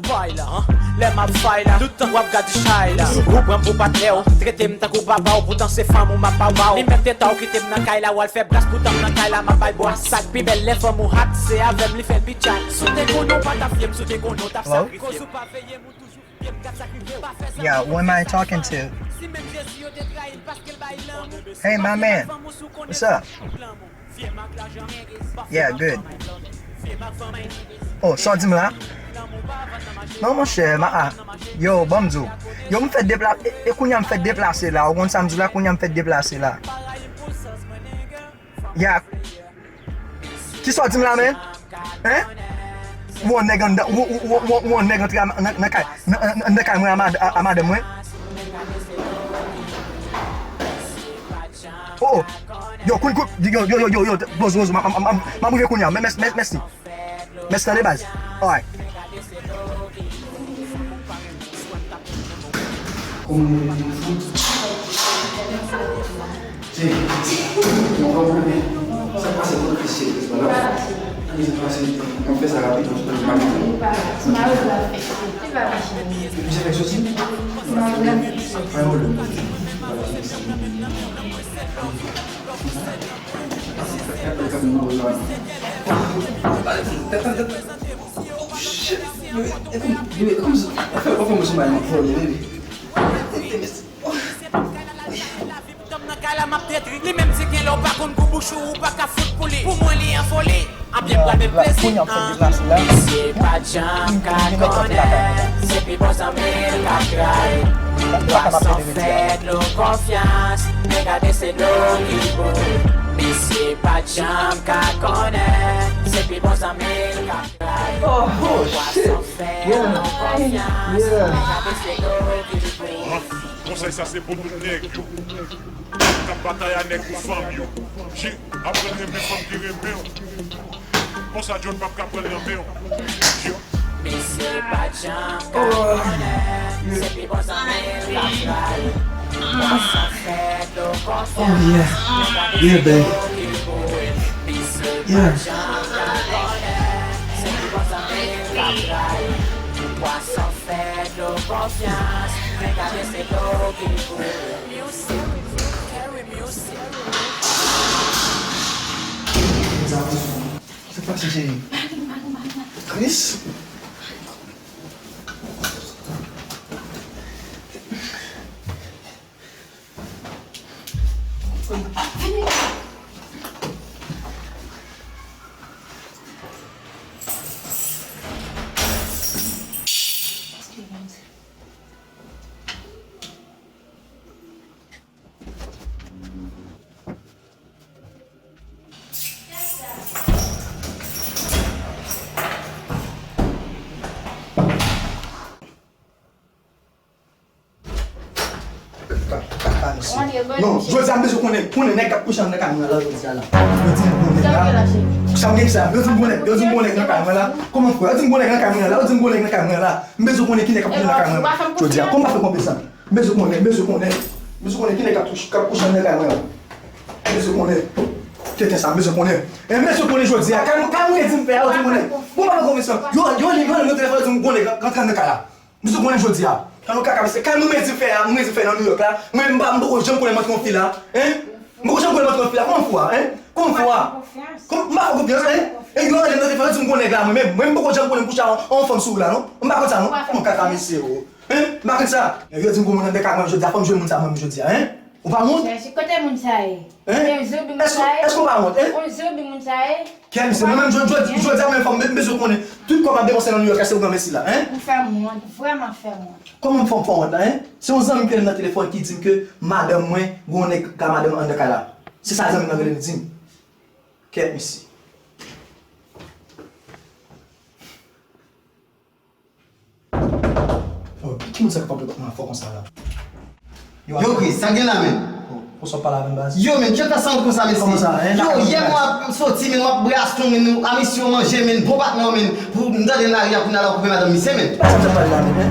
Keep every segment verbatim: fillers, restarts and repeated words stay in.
Fay la, lè m ap fay la, tout tan w ap gade chay la. Ou pran m pou patnè w, trete m tankou papa w, poutan se fanm ou m ap ba w. Li menm te ta w kite m nan kay la, w al fè bras poutan m nan kay la, m ap bay bwa. Sa k pi bèl lè fanm ou hot, se avè m li fè l pi tchat. Si w te konnen w pa t ap fye m, si w te konnen w t ap Hello? Sakrifye m. Koz ou pa veye m, ou toujou fye m, gad sa k rive w. Pa fè sa Yeah, who am I talking to? Si menm Jezi yo te trayi l paske l bay lanmou. Hey, my man. What's up? Yeah, good. Oh, sa w di m la? Non, monchè, ma a. Yo, ban m di w. Yo, m fèk deplase, e, e kounye a m fèk deplase la. Ou konn sa m di w la, kounye a m fèk deplase la. Ya. Kisa w di m la, men? Hein? Ou yon nèg anndan, ou, ou, ou, ou, ou yon nèg antre a, nan, nan kay, nan, nan, nan kay mwen a mad-, a, a madanm mwen? Oh, oh. Yo, koun, koun, yo, yo, yo, yo, yo, bozo, bozo, m, m, m, m, m ap rive kounye a. Mè-, mè-, mè-, mèsi. Mèsi, tande, baz. Alright. Kòman w ye, ti gason? Tiens, mon grand problème. Sa k pase pou Christian, n'est-ce pas, là? Sa k pase? Ann fè sa rapid, paske m pa gen tan. Misye fèk soti? Pa gen pwoblèm. Shit. Li menm si gen lè w pa konn kou bouch ou, ou pa ka fout pou li. Pou mwen, li an foli. Anbyen pral men plezi. Misye pa t janm ka konnen se pi bon zanmi l k ap trayi. Pwason fè dlo konfyans, men gade se dlo ki boule. Misye pa t janm ka konnen se pi bon zanmi l k ap trayi. Pwason fè dlo konfyans, men gade se dlo ki boule. Konsèy sa se pou tout nèg yo k ap batay a nèg pou fanm yo. J, aprann renmen fanm ki renmen w. Konsa John p ap ka pran l nan men w. J. Mesye pa t janm ka konnen se pi bon zanmi l k ap trayi. Pwason fè dlo konfyans, men gade se dlo ki boule. Mesye pa t janm ka konnen se pi bon zanmi l k ap trayi. Pwason fè dlo konfyans, men gade se dlo ki boule. Sa k pase, cheri? Kris? Non, jodi a m bezwen konnen, konnen nèg k ap kouche anndan kay mwen an la, jodi a la. Yo di m gon nèg la. Sa m gen sa? Yo di m gon nèg, yo di m gon nèg nan kay mwen la. Kòman fè? Yo di m gon nèg nan kay mwen an la, yo di m gon nèg nan kay mwen an la. M bezwen konnen ki nèg k ap kouche anndan kay mwen an jodi a. Kòman fè konprann sa? M bezwen konnen, m bezwen konnen. M bezwen konnen ki nèg k ap touch-, k ap kouche anndan kay mwen an. M bezwen konnen. Tenten sa, m bezwen konnen. E m bezwen konnen jodi a. Kay mwen, kay mwen di m fè a, yo di m gon nèg. Bon, pa konprann sa. Yo, yo, yo, yo, yo telefòn, yo di m gon nèg rantre anndan kay la. M bezwen konnen jodi a. Kay nou kaka, mesye. Kay nou mezi fè a, nou mezi fè nan Nouyòk la. Mwen, m pa, m poko janm konnen m antre yon fi la. Hein? M poko janm konnen m antre yon fi la. Kòman fè a, hein? Kòman fè a? Kòm, m pa fè konfyans, hein? E yo rele m nan telefòn, yo di m gon nèg la, mwen menm. Mwen, m poko janm konnen m kouche a yon, yon fanm sou wout la, non? M pa konn sa, non? Kòman kaka, mesye, o. Hein? M pa konn sa. Yo di m gon moun anndan kay mwen jodi a, fò m jwenn moun sa mwen menm jodi a, hein? Ou pa wont? Chèche kote moun sa ye? Hein? Se yon zonbi moun sa ye? Èske, èske w pa wont, hein? Yon zonbi moun sa ye? Kèm, se mwen menm, jodi, jodi, jodi a menm fò m be-, bezwen konnen. Tout kò m ap depanse nan Nouyòk la, se ou granmesi la, hein? Ou fè m wont, vrèman fè m wont. Kòman m fè w fè wont la, hein? Se yon zanmi m ki rele m nan telefòn ki di m ke madanm mwen, gon nèg ka madanm anndan kay la. Se sa zanmi m nan rele m di m. Kèt, mesye. Oh, ki moun sa k ap pale mwen fò konsa la? Yo, Kris, sa gen la, men? Oh, konsa w pale avè m, baz? Yo, men, kijan sa wont konsa, mesye? Kòman sa, hein? Yo, yè m w ap soti, men, w ap bwè aston, men, a misye w manje, men, bon patnè w, men, pou m tande nan lari a, kounye a la w koupe madanm misye, men. Ki sa w ap pale la, men, hein?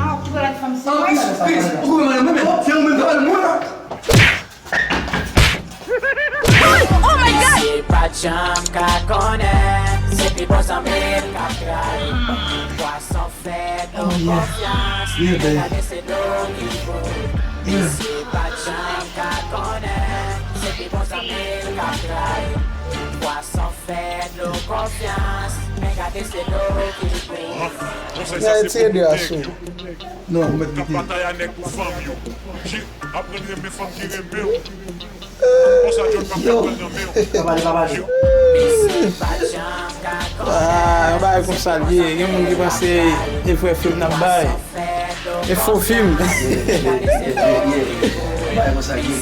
Ah, w ap koupe lòt fanm, se mwen? Kris, ou koupe madanm mwen, men. Se ou menm k ap pale mwen la. Oh my God! Mesye pa t janm ka konnen, se pi bon zanmi l k ap trayi. Oh, yeah. Yeah, babe. Yeah. Gade ti ede a sou. Non, ou mèt kite. Batay a nèg pou fanm yo. Aprann renmen fanm ki renmen w. Konsa John p ap pèdi nan men w. Ah, yon bagay konsa l ye. Gen moun ki panse e vrè fim n ap bay. E fo fim.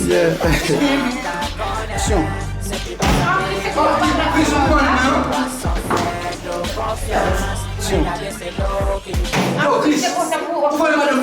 Yeah. Aksyon. Aksyon. Yo, Chris, ou voye madanm.